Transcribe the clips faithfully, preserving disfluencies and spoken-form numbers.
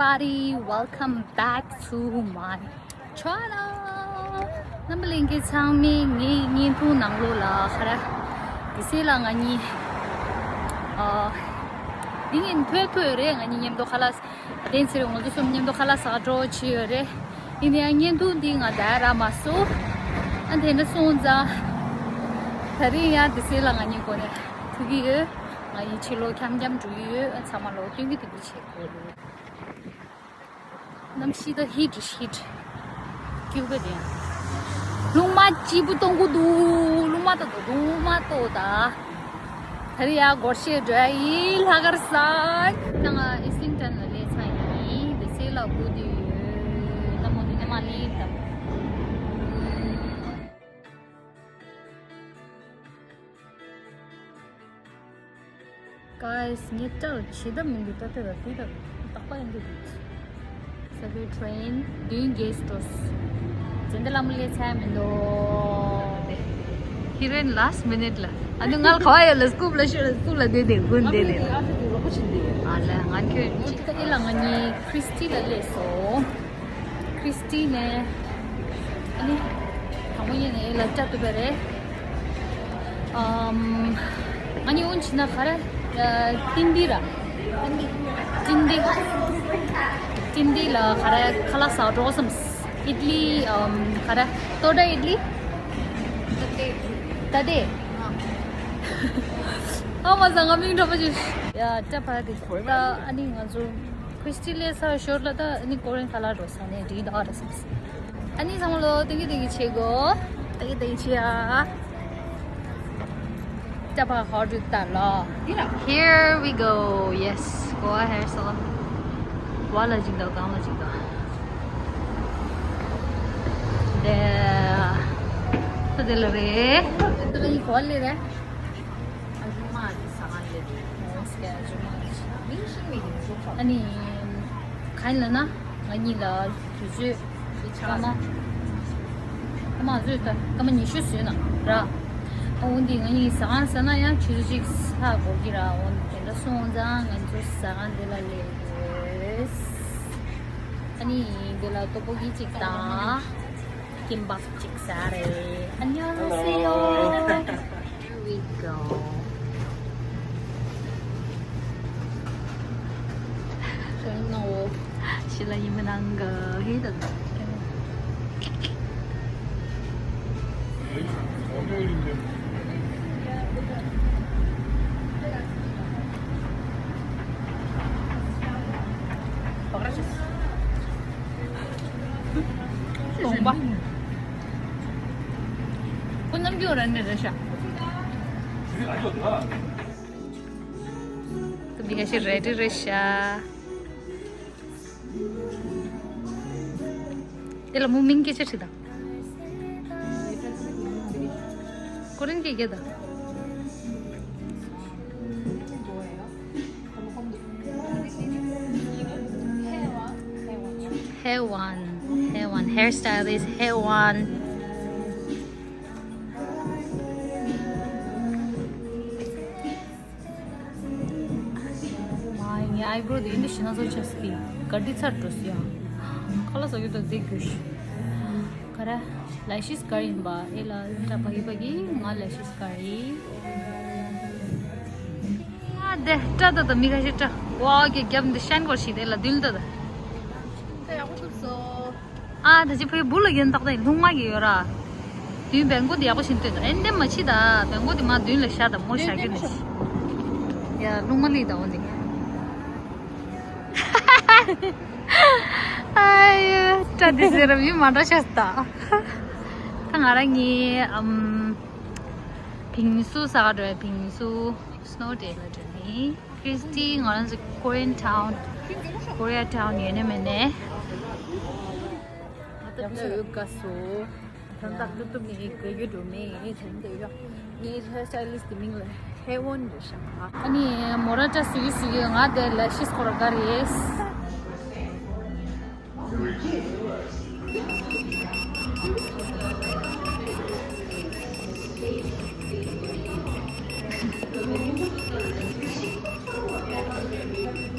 Everybody, welcome back to my channel. རྣམ་པ་ལྷན་རྒྱས་ཚང་མས་ངའི་བརྙན་ཐུང་ནང་ལོགས་ལ་ཁ་ར་དེ་སེ་ལ་ང་གཉིས་ཨ་འདི་ངན་ཐོས་ཐོས་རེད། ང་གཉིས་མཉམ་དུ་ཁ་ལག་བདེན་ཚེ་རིང་ང་ཚོ་གསུམ་མཉམ་དུ་ཁ་ལག་ཟ་འགྲོ་བྱས་ཡོད་རེད། ཡིན་ནའང་བརྙན་ཐུང་འདི་ང་ད་རག་མ་སོང་། ཨ་དེ་འདྲ་སོང་ཙང་ད་རིང་ཡང་དེ་སེ་ལ་ང་གཉིས་སྒོ་ནས་ཐུག་གི་ཡོད། ང་གཉིས་ཕྱི་ལོགས་འཁྱམ་འཁྱམ་འགྲོ་གི་ཡོད། ཨ་ཚང་མ་ལོག་སྟོན་གི་འདུག་གི་བྱེད་དགོས་རེད། གནམ་གཤིས་ད་ཧིཊ་ཧིཊ། སྐྱིད་པོ་རེད། རླུང་མ་སྐྱིད་པོ་གཏོང་གི་འདུག་རླུང་མ་ད་འདུག་རླུང་མ་གཏོང་ད། ད་རེས་ཡར་སྒོར་གཞས་འགྲོ་ཡ་ཡིན། ལྷག་དཀར་ས། ད་ང་ཨི་སིང་ཊོན་ལ་སླེབས་ཚར་ཡིན། དེ་སེ་ལ་སྒུག་བསྡད་ཡོད། ད་མོ་དེ་ནས་མ་སླེབས་ད། Guys, ངའི་སྐྲ་ལ་བྱེད་ཐབས་མི་འདུག་ད་ལྟ་ལ་དེ་དང་རྟག་པར་ཡིན་འདུག Subway train མདུན་བརྒྱད་སུ་འགྲོ། འཛིན་གྲྭ་ལ་མོ་སླེབས་ཚར་མི་འདུག་ཧི་རོ་ཨིན་last minute ལ། ཨ་ནི་ང་ལ་ག་བ་ཡོད་ལ་སྐུབ་ལ་ཤོད་ལ་སྐུབ་ལ་བསྡད་དེ་དགུན་བསྡད་དེ། ཨ་ལ་ང་ཁྱོད་ཨ་ལ་ང་ཁྱོད་ཨེ་ལ་ང་གཉིས་ཁྲིས་ཊི་ལ་སླེབས་སོང་། ཁྲིས་ཊི་ནས་ཨ་ནི་དང་པོ་ཡིན་ནས་ལ་སྐྲ་གཏུབ་པ་རེད། ཨམ། ང་གཉིས་འུན་ཆི་ན་ག་རེ་ཏིན་ཏི་ར། ཏིན་ཏི། ཏིན་ཏི་ལ་ག་རེ་ཁ་ལག་ཟ་འགྲོ་བསམ། ཨིད་ལི་ཨམ་ག་རེ་ཏོ་ཏ་ཨིད་ལི། ཏ་ཏེ། ཨ་མ་ཟ་ང་མིང་འདྲ་པོ་ཅིག་ཡ་སྐྲ་པ་དེ་ད་ཨ་ནི་ང་ཚོ། ཁྲིས་ཊི་སླེབས་ཚར་ཞོར་ལ་ད་ཨ་ནི་ཀོ་རི་ཡན་ཁ་ལག་འགྲོ་ས་ནས་འགྲིག་འདུག་ཨ་ར་སོང་། ཨ་ནི་ཚང་མ་ལོ་ཐེང་ཀིའུ་ཐེང་ཀིའུ་བྱེད་དགོས། ཐེང་ཀིའུ་ཐེང་ཀིའུ་བྱེད་ཨ། ད་ཕ་ཧོ་ཌུ་ད་ལོ། Here we go. Yes, Goa hair salon. བ་ལ་ཅིག་དང་གང་ལ་ཅིག་དང་། དེ་ད་དེ་ལ་རེད། ད་ཡི་གོ་ལེ་རེད། ཨ་ནི་གང་ལ་ན་ང་གཉིས་ལ་དུས་ཚོད་སྐར་མ་སྐར་མ་བཟོས་ད་སྐར་མ་ཉི་ཤུ་བཟོས་ན་ར། ཨ་འོན་ཏེ་ང་གཉིས་ཟ་ཁང་ཟ་ན་ཡང་ཆུ་ཚོད་གཅིག་ལྷག་འགོར་གྱི་ར། འོན་དེ་འདྲ་སོང་ཙང་ང་ཚོ་ཟ་ཁང་འདི་ལ་སླེབས་ཡོད། ཨ་ནི་འདི་ལ་ཏོ་པོ་ཀི་གཅིག་དང་ཀིམ་བབ་གཅིག་ཟ་རེད། ཨ་ཉོ་སེ་ཡོ། Here we go. ཞི་ལ་ཡིན་མི་ནང་གི་ཧི་ད། གོང་པ། ཁོ་རྣམ་འགྱུར་ར་ནི་རེད་ཤག་ཏུ་འདི་ག་ཞིག་རེད་རེད་ཤག་དེ་ལ་མོ་མིང་སྐད་ཆ་དྲིས་དང་། ཀོ་རིན་སྐད་རྒྱག་དང་། Hae Won, Hae Won, hairstylist Hae Won. མ་ཡིན་ཨའི་བྷོ་རོ་དེ་འདི་ཤི་ན་ཚོ་ཆ་སི་ག་འདི་ཚར་འགྲོ་སི་ཡ། ཁ་ལག་ཟ་རྒྱུ་དང་དེ་རྒྱུ་ཤི། ག་ར་ལ་ཤིས་ག་ཡིན་པ་ཨེ་ལ་ད་ཕ་གི་ཕ་གི་ང་ལ་ཤིས་ག་ཡིན། ཨ་དེ་སྐྲ་ད་ད་མི་ཁ་ཤས་སྐྲ་ཝ་གི་རྒྱབ་འདི་ཤན་གོར་ཤི་དེ་ལ་དུལ་ད་ད། ད་ཡག་པོ་ཐུབ་སོང་། ཨ་ད་ཅི་ཕའི་བུ་ལ་ཡོན་བཏགས་ད་ལྷུང་མ་གི་ཡོད་ར། དུས་བེང་གོ་དེ་ཡག་པོ་ཞིག་སྟོན་ད་ཨེ་འདེམ་མ་ཕྱི་ད་བེང་གོ་དེ་མ་དུན་ལ་ཤ་ད་མོ་ཤ་གི་ནི་ཤི། ཡ་ལྷུང་མ་ལི་ད་འོ་འདི། ཨ་ཡོ་སྐྲ་དེ་ཟེར་ར་མི་མ་འདྲ་ཤ་ད། ད་ང་རང་གཉིས་ཨམ་བིང་སུ་ཟ་ག་འགྲོ་ཡ། བིང་སུ་སི་ནོ་ཌེ་ལ་འགྲོ་ནི། ཁྲིས་ཊི་ང་རང་ཚོ་ཀོ་རི་ཡན་ཊའུན། ཀོ་རི་ཡ་ཊའུན་ཡོད་ནི་མེད་ནི། ང་ད་འོད་དཀར་སོ། ད་ད་ཏུ་ཏུ་མི་ག་ཡུ་འགྲོ་མེད་དེ་འདི་ཡོ། ངའི་ཧེར་སི་ཊའི་ལིསི་ཊི་མིང་ལ་ཧེ་ཝོན་རེད་ཤག་ཨ་ནི་མོ་ར་ཏྲ་སུ་ཡུ་སུ་ཡུ་ང་དེ་ལ་ཤིས་ཁོ་ར་ག་རེས།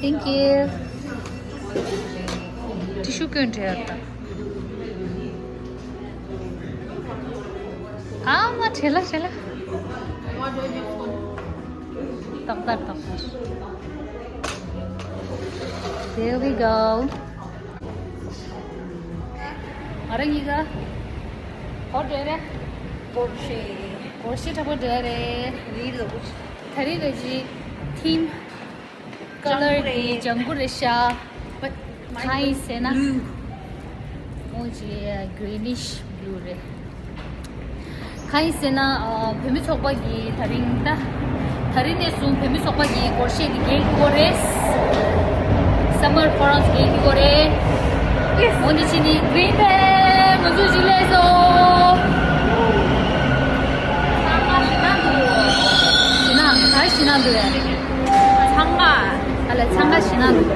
Thank you. ཤུ་ཀུན་བྲེལ་ཡོད་ད། ཨ་མ་བྲེལ་ལ་བྲེལ་ལ། ཏག་ཏག་ཏག་ཏག། There we go. ང་རང་གཉིས་ཀ་ག་པར་འགྲོ་རེད། པོར་ཤེ། པོར་ཤེ་འཁྲབ་པར་འགྲོ་རེད། རེད་ལོ། ད་རེས་ལོ་ཅི་ཐིམ། ཀ་ལར་འདི་ལྗང་གུ་རེད་ཤག་གང་ཡིན་ཟེར་ན། ཨོ་ཇི་གི་རི་ནིཤ་བླུ་རེད། གང་ཡིན་ཟེར་ན། ཨ། བོད་མི་ཚོགས་པ་གིས་ད་རིང་ད། ད་རིང་ནས་བཟུང་བོད་མི་ཚོགས་པ་གིས་སྒོར་གཞས་འདི་རྒྱག་གི་ཡོད་རེད། སམ་མར་ཁོ་རང་ཚོ་རྒྱག་གི་ཡོད་རེད། ཡེ་སི། འོ་འདི་ཕྱི་ནི་གི་རིན་པེ་ང་ཚོ་ཅིག་ལས་སོ། ཞི་ན་ག་རེ་ཞི་ན་འདུག་ཡ། ཚང་མ། ཨ་ལ་ཚང་མ་ཞི་ན་འདུག་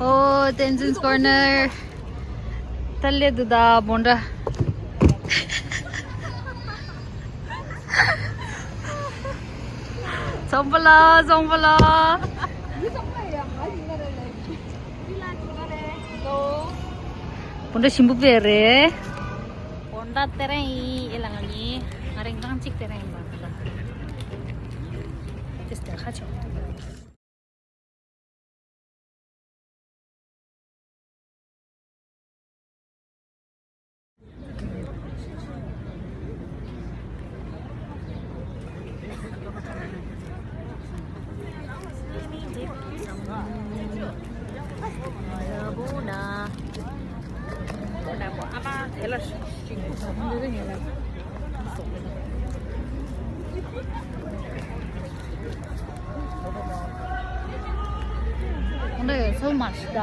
ཨོ་བསྟན་འཛིན་ཀོར་ནར། ད་ལས་འདུག་ད་བོན་ཏྲ། ཚོང་པ་ལ་ཚོང་པ་ལ། བོན་ཏྲ་ཞིམ་པོ་དཔེ་རེད། བོན་ཏྲ་དེ་རིང་ཡིན་ཨེ་ལ་ང་ནི་ང་རིང་ཐང་གཅིག་དེ་རིང་ཡིན་པ་ད། དེ་སྟེ་ཁ་ཆོག་འདི་ཚོ་མ་ཤི་ད།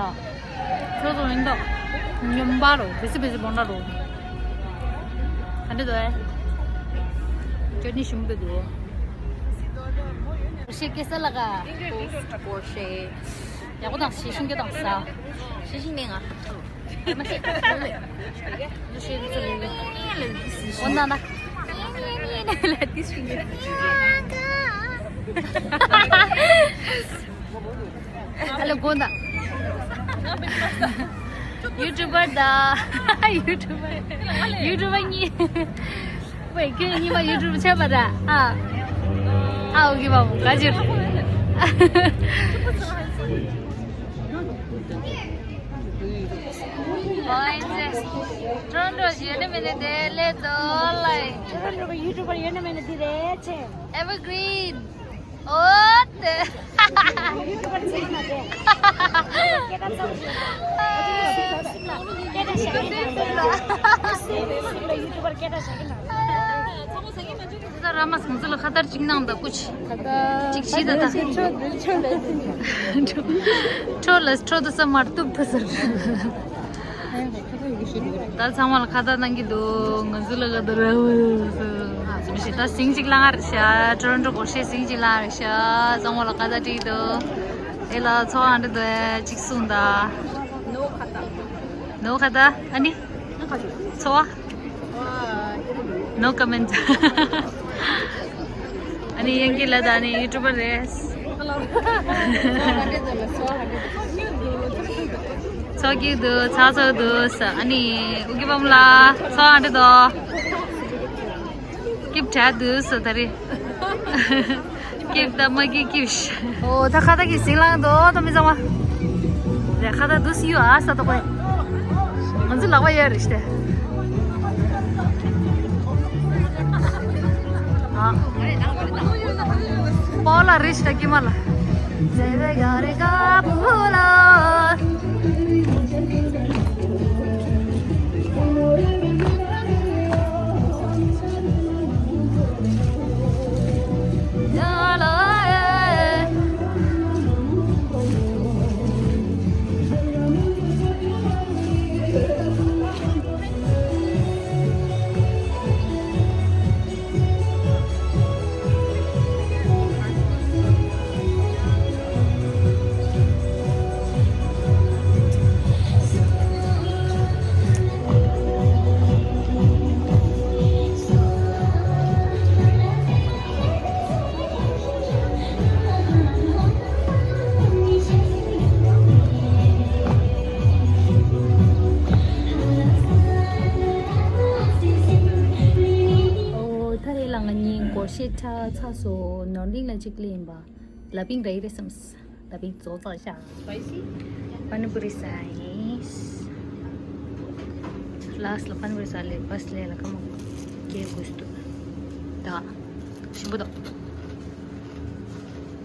ཚོ་ཚོ་ཡིན་ད། ཉོན་པ་རོ། བེ་སི་བེ་སི་བོན་ཏྲ་རོ། ག་འདྲ་འདུག་ཨེ། ཅོ་ནི་ཞིམ་པོ་འདུག་ཤེ་ཀེ་ས་ལ་ག་ཤེ་ཤིང་གི་དང་ས། ཤེ་ཤིང་ནི་ང་། འོ་ན་ན། ཨ་ལ་དགོངས་དག་ཡུ་ཊུབ་པར་ད། ཡུ་ཊུབ་པར། ཡུ་ཊུབ་པར་གཉིས། ཝེ་ཁྱོད་གཉིས་མ་ཡུ་ཊུབ་བྱས་པ་ར། ཨ། ཨ་ཨོ་ཀེ་བ་མོ་ག་ཅིར། ཨོ་ཨེ་ཟེ། ཊོ་རོན་ཊོ་ཡོད་ན་མེད་ན་དེ་ལས་དོ་ལའི། ཊོ་རོན་ཊོ་གི་ཡུ་ཊུབ་པར་ཡོད་ན་མེད་ན་དེ་རེད་ཆེ། ཨེ་ཝར་གྷི་རིན། ཨོ་ཏེ། ཡུ་ཊུབ་པར་ཆེ་ན་དེ། སྐད་གྲགས་ཚང་། སྐད་གྲགས་ཤ་ཡིན་ན། ཡུ་ཊུབ་པར་སྐད་གྲགས་ཤ་ཡིན་ན། ད་ར་མ་སོང་ཚུལ་ལ་ཁ་ཏར་གཅིག་གནང་དང་སྐུ་མཁྱེན། གཅིག་བྱས་དང་། ཁྲོ་ལ་ཁྲོ་དུ་ས་མར་གཏུབ་ཐུབ་ཟེར། ད་ཚང་མ་ལ་ཁ་ཏར་གནང་གི་འདུག་ང་ཚོ་ལ་ཁ་ཏར་ར་བོ་ཟེར། ད་སིང་གཅིག་ལངས་རེད་ཤག་ཊོ་རོན་ཊོ་སྒོར་གཞས་སིང་གཅིག་ལངས་རེད་ཤག་ཚང་མ་ལ་ཁ་ཏར་སྤྲད་འདུག་ཨེ་ལ་ཚོགས་ཨ་འདྲ་འདུག་ཨེ་གཅིག་གསུངས་དང་། ནོ་ཁ་ཏར། ནོ་ཁ་ཏར་ཨ་ནི། ཚོགས། No comment. ཨ་ནི་ཡང་གི་ལ་ད་ནི་ཡུ་ཊུབ་པར་རེད། ཚོགས་ཀྱི་འདུག་ཚ་ཚོགས་འདུག་ཨ་ནི་ཨུ་གི་པམ་ལ་ཚོགས་ཨ་འདྲ་དོ། སྐྱིབ་དྲག་འདུག་ས་ད་རེད། སྐྱིབ་ད་མ་སྐྱིབ་སྐྱིབ་ཤ། ཨོ་ད་ཁ་ད་གི་ཟིང་ལང་དོ་ད་མི་ཚང་མ། རེ་ཁ་ད་འདུག་སི་ཡུ་ཨ་ས་ད་གོ། ང་ཚོ་ལག་པ་ཡོད་རེད་ཤ་ཏེ། ཨ། པོ་ལ་རེ་ཤ་ཀི་མ་ལ། ཆ་ཚ་སོ་ནོར་གླིང་ལ་གཅིག་ལས་ཡིན་པ། ལ་པིང་ར་ཡི་རེད་བསམས། ལ་པིང་ཙོ་ཙ་ཤ། Spicy? པ་ནི་པུ་རི་ཟ་ཡིན། ལ་སི་ལ་པ་ནི་པུ་རི་ཟ་ལེ་བ་སི་ལེ་ལ་ཀ་མོ་ཀེ་གུ་སྟུ། ད་ཞིམ་པོ་དང་།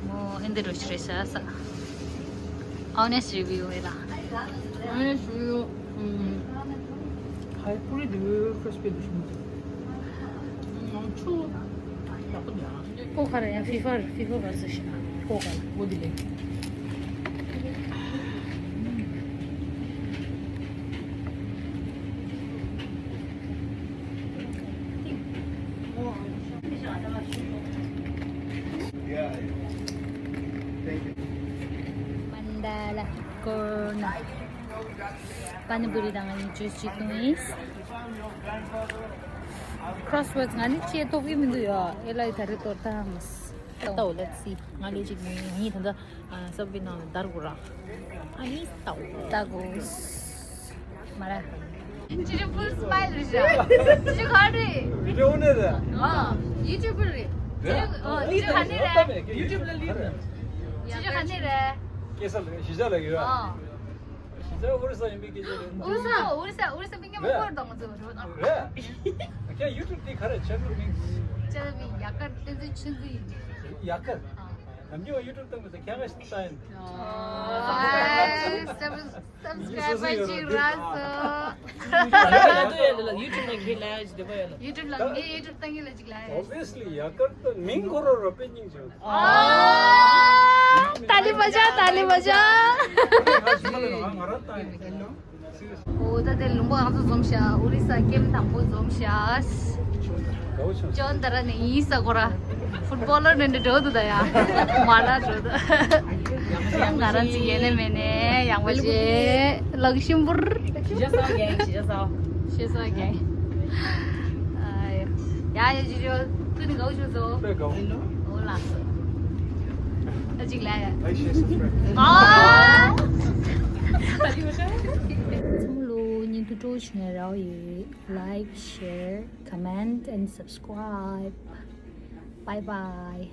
མོ་ཨེ་འདི་རུ་ཤི་རེ་ཤ་ས། Honest review ཨེ་ལ། Honest review. ཁའི་པུ་རི་འདི་ཁྲི་སི་པི་འདུག་ཤུ་མ། ཆུ་ཡག་པོ་འདུག་ཨ། ཀོ་ཁ་ར་ཡང་ཧྥི་ཧྥར་ཧྥི་ཧྥར་བར་སི་ཤི་ན་ཀོ་ཁ་ར་འོ་དེ་ལས། མན་ད་ལ་ཀོར་ན། པ་ནི་པུ་རི་དང་ང་གཉིས་ཇུས་གཅིག་བཏུང་ཡིན། Crosswords ང་ནི་ཅེས་རྟོགས་ཀྱི་མི་འདུག་ཡ། ཨེ་ལ་ཡི་ད་རེ་གཏོར་ཐལ་མོ། ལྟོ་let's see. ང་ལས་ཅིག་ངའི་ད་ལྟ་སབ་བི་ནང་ལ་དར་གོ་ར། ཨ་ནི་ལྟོ། ལྟ་གོ། མ་ར། ཅི་ཅི་full smile རེད་ཤག་ཅི་ཅི་ག་རེད། བི་ཌི་ཡོ་ནས་རེད། ཨ། ཡུ་ཊུབ་རེད། རེད། ཨ། ཅི་ཅི་ག་ནས་རེད། ཡུ་ཊུབ་ལ་ལིབ་ན། ཅི་ཅི་ག་ནས་རེད། སྐྱེས་ས་ལ་གཞིས་ཆགས་ལ་ཡོད་ཨ། ཨ། གཞིས་ཆགས་ཨོ་རི་ས་ཡིན་པའི་སྐད་ཆ་རེད། ཨོ་རི་ས་ཨོ་རི་ས་ཨོ་རི་ས་མི་ངན་མ་རེད། སྐོར་དང་ང་ཚོ་རེད། རེད། ཁྱེད་ཡུ་ཊུབ་དེ་ག་རེ་ཆེ་ནོར་མིང་། ཅ་ལ་མིང་ཡ་གར་བསྟན་འཛིན་ཆོས་འཛིན་ཡིན། ཡ་གར། ཨ། ནམ་རྒྱུན་ཡུ་ཊུབ་བཏང་མི་ཚེ་ཁྱེད་ཀ་ཞིག་ལྟ་ཡིན། ཨ། སབ་སི་ཀ་རའེ་བར་ཅིག་རག་སོང་། ཡ་ལ་དུ་ཡ་ལ་ཡུ་ཊུབ་ནང་གི་ལ་ཡ་ཅི་དེ་པ་ཡ་ལ། ཡུ་ཊུབ་ལ་ངའི་ཡུ་ཊུབ་བཏང་གི་ལ་ཅིག་ལ་ཡ། Obviously ཡ་གར་དུ་མིང་གོ་རོ་རོ་པེ་སྙིང་རྗེ། ཨ། ཏཱ་ལི་བ་ཇ། ཏཱ་ལི་བ་ཇ། ང་རང་ལྟ་ཡིན། ཨོ་ད་དེ་ལུང་པ་ང་ཚོ་འཛོམས་ཤག་ཨོ་རི་ས་ཀེམ་དང་པོ་འཛོམས་ཤག་ཅོན་ཏ་ར་ནས་ཡིན་ས་གོ་ར། ཕུཊ་བོ་ལར་ནས་འདྲ་འགྲོ་འདུག་ད་ཡ། མ་ར་འགྲོ་འདུག་ང་རང་ཚོ་ཡེ་ནས་མེད་ནས་ཡག་པོ་བྱས། ལག་ཤིམ་པུར། ཞེ་ས་གང་ཞེ་ས། ཞེ་ས་གང་། ཡ་ཡ་ཇི་ཇོ། ཀུན་དགའ་བོ་ཞུ་སོ། དཔེ་དགའ་བོ། ཨོ་ལགས་སོ། ཨ་ཅིག་ལ་ཡ། ཨ་ཤེས་སོ་ཕེ། ཨ། ཚང་མ་ལོ་ཉིན་དུ་སྤྲོ་བྱུང་ཡ་ར་ཡོད། Like, share, comment and subscribe. Bye bye.